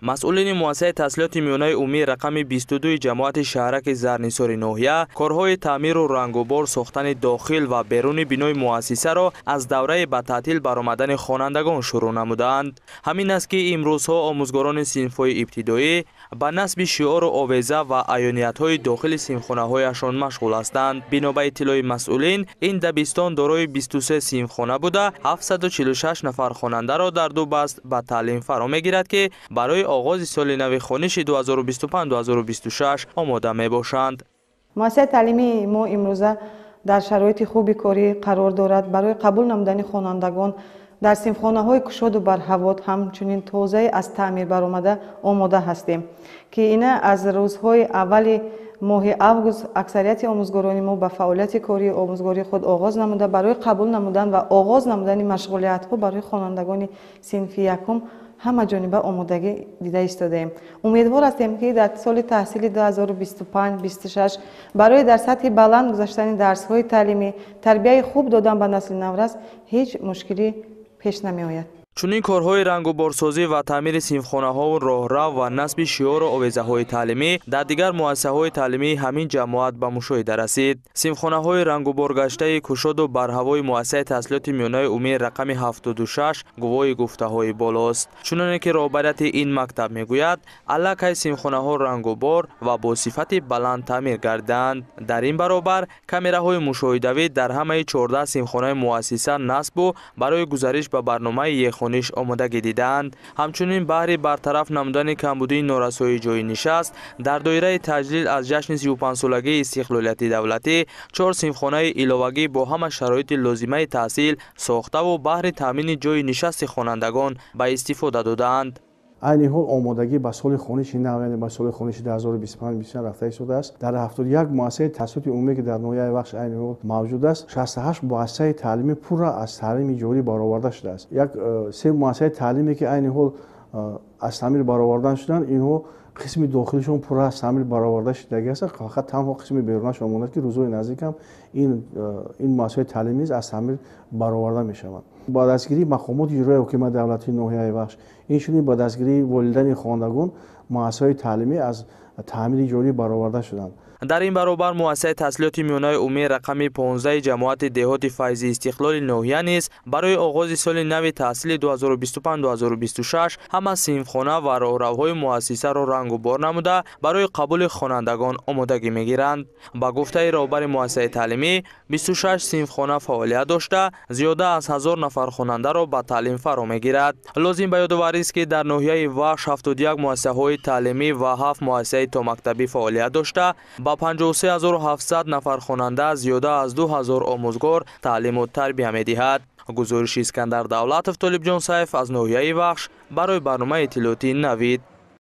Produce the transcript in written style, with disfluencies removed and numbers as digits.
Масъулини муассисаи таҳсилоти миёнаи умумии рақами 22 ҷамоати шаҳраки Зарнисори ноҳия корҳои таъмиру рангубор сохтани дохил ва беруни бинои муассисаро аз давраи ба таътил баромадани хонандагон шурӯъ намудаанд. Ҳамин аст, ки имрӯзҳо омӯзгорони синфҳои ибтидоӣ ба насби шиору овеза ва аёниятҳои дохили синфхонаҳояшон машғул ҳастанд. Бино ба иттилои масъулин, ин дабистон дорои 23 синфхона буда, 746 нафар хонандаро дар ду баст ба таълим фаро мегирад, ки барои оғози соли нави хониши 2025-2026 омода мебошанд. Муассисаи таълимии мо имрӯза дар шароити хуби корӣ қарор дорад. Барои қабул намудани хонандагон дар синфхонаҳои кушоду барҳаво, ҳамчунин тозаи аз таъмир баромада омода ҳастем, ки ина аз рӯзҳои аввали моҳи август аксарияти омӯзгорони мо ба фаъолияти кории омӯзгории худ оғоз намуда, барои қабул намудан ва оғоз намудани машғулиятҳо барои хонандагони синфи якум ҳамаҷониба омодагӣ дида истодаем. Умедвор ҳастем, ки дар соли таҳсили 2025-26 барои дар сатҳи баланд гузаштани дарсҳои таълимӣ, тарбияи хуб додан ба насли наврас ҳеҷ мушкилӣ пеш намеояд. Чунин корҳои рангуборсозӣ ва таъмири синфхонаҳову роҳрав ва насби шиору овезаҳои таълимӣ дар дигар муассисаҳои таълимии ҳамин ҷамоат ба мушоҳида расид. Синфхонаҳои рангуборгаштаи кушоду барҳавои муассисаи таҳсилоти миёнаи умумии рақами 76 гувоҳи гуфтаҳои болост. Чуноне ки роҳбарияти ин мактаб мегӯяд, аллакай синфхонаҳо рангубор ва бо сифати баланд таъмир гардидаанд. Дар ин баробар камераҳои мушоҳидавӣ дар ҳамаи 14 синфхонаи муассиса насбу барои гузариш ба барномаи е-хониш омодагӣ дидаанд. Ҳамчунин баҳри бартараф намудани камбудии норасоии ҷойи нишаст дар доираи таҷлил аз ҷашни 35-солагии истиқлолияти давлатӣ чор синфхонаи иловагӣ бо ҳама шароити лозимаи таҳсил сохтаву баҳри таъмини ҷойи нишасти хонандагон ба истифода додаанд. Айни ҳол омодагӣ ба соли хониши нав, яъне ба соли хониши 2025-26 рафта истодааст. Дар 71 муассисаи таҳсилоти умумӣ, ки дар ноҳияи Вахш айни ҳол мавҷуд аст, 68 муассисаи таълимӣ пурра аз таълими ҷорӣ бароварда шудааст. Як се муассисаи таълиме, ки айни ҳол аз таъмир баровардан шуданд, инҳо қисми дохилишон пурра аз таъмир бароварда шудагӣ аст, фақат танҳо қисми берунашон мондааст, ки рӯзҳои наздикам ин муассисаҳои таълимӣ низ аз таъмир бароварда мешаванд. Ба дастгирии мақомоти иҷроияи ҳокимияти давлатии ноҳияи Вахш, инчунин ба дастгирии волидайни хонандагон муассисаҳои таълимӣ аз таъмири ҷорӣ бароварда шуданд. Дар ин баробар муассисаи таҳсилоти миёнаи умумии рақами 15 ҷамоати деҳоти Файзи Истиқлоли ноҳия низ барои оғози соли нави таҳсили 2025-2026 ҳама синфхона ва роҳравҳои муассисаро рангубор намуда, барои қабули хонандагон омодагӣ мегиранд. Ба гуфтаи роҳбари муассисаи таълимӣ, 26 синфхона фаъолият дошта, зиёда аз 1000 нафар хонандаро ба таълим фаро мегирад. Лозим ба ёдоварист, ки дар ноҳияи Вахш 71 муассисаҳои таълимӣ ва 7 муассисаи томактабӣ фаъолият дошта, ба 53 700 нафар хонанда зиёда аз 2000 омӯзгор таълиму тарбия медиҳад. Гузориши Искандар Давлатов, Толибҷон Сайф аз ноҳияи Вахш барои барномаи иттилоотии «Навид».